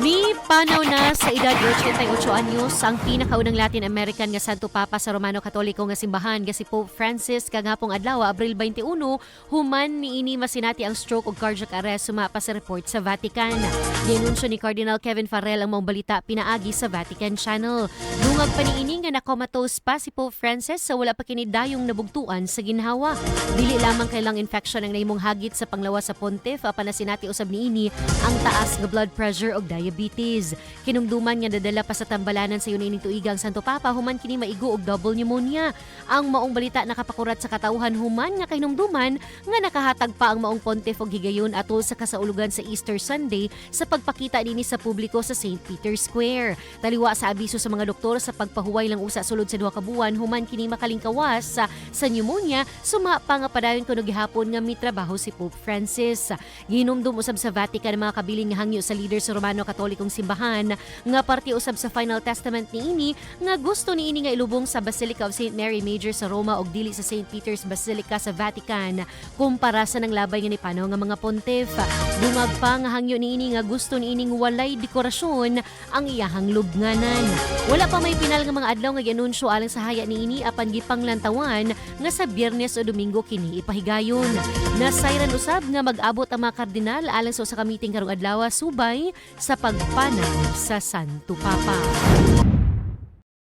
Mi panaw na sa edad 88 anyos ang pinakaunang Latin American nga Santo Papa sa Romano Katoliko nga simbahan nga si Pope Francis kagahapong adlaw, Abril 21, human niini masinati ang stroke ug cardiac arrest, sumapa sa report sa Vatican. Gianunsyo ni Cardinal Kevin Farrell ang maong balita pinaagi sa Vatican Channel. Dungag pa niini nga na-comatose pa si Pope Francis sa wala pa kini dayong nabugtuan sa ginhawa. Dili lamang kay lung infection ang nahimong hagit sa panglawas sa pontiff, apan nasinati usab niini ang taas nga blood pressure ug diabetes. Kinumduman nga nadala pa sa tambalanan sa niining tuiga ang Santo Papa human kini maigo og double pneumonia. Ang maong balita nakapakurat sa katawhan human nga kahinumduman nga nakahatag pa ang maong pontiff og higayon atol sa kasaulugan sa Easter Sunday sa pagpakita dinhi sa publiko sa St. Peter's Square. Taliwa sa abiso sa mga doktor sa pagpahuway lang usa sulod sa 2 ka buwan human kini makalingkawas sa pneumonia, suma pa nga padayon kuno gihapon nga mitrabaho si Pope Francis. Gihinumdum usab sa Vatican ang mga kabilin nga hangyo sa leader sa Romano Katolikong Simbahan nga parte usab sa final testament niini nga gusto niini nga ilubong sa Basilica of St. Mary Major sa Roma ug dili sa St. Peter's Basilica sa Vatican kumpara sa nanglabay nga nipanaw nga mga pontiff. Dungag pa nga hangyo niini nga gusto niining walay dekorasyon ang iyahang lubnganan. Wala pa may pinal nga mga adlaw nga gianunsyo alang sa haya niini, apan gipanglantawan nga sa Biyernes o Domingo kini ipahigayon. Nasayran usab nga mag-abot ang mga kardinal alang sa usa ka meeting karong adlaw subay sa pagpanaw sa Santo Papa.